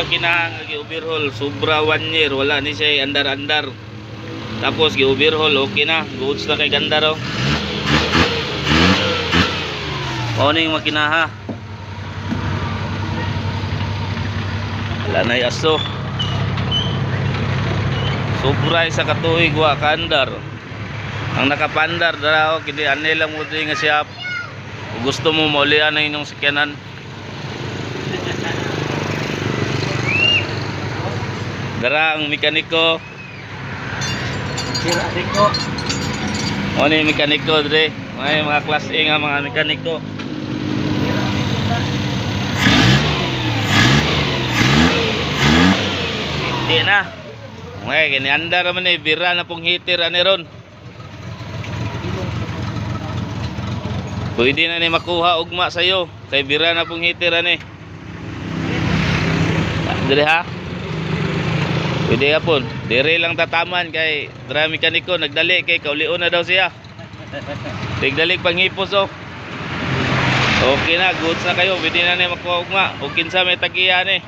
makina nga gi-overhaul, sobra one year wala ni siya andar-andar. Tapos gi-overhaul, okay na, goods na kay ganda raw. Mao ning makina ha. Wala na aso. Sobra sa katuig wa kaandar. Ang nakapandar dara o kini anay lang mo diri nga siya. Kung gusto mo maulian na inyong sakyanan. Dara ang mekaniko. Sir Adiko. Mo ni mekaniko dire. May mga class A nga mga mekaniko. Hindi na. Okay, kini andar man eh, bira na pong heater ani ron. Pwede na ni makuha ugma sayo kay bira na pong heater ani. Dire ha. Pwede ka pon. Dire lang tataman kay dra mekaniko nagdali kay kaulion na daw siya. Tigdali panghipos oh. Okay na, goods na kayo. Pwede na ni makuha ugma. O kinsa may tagiya ni.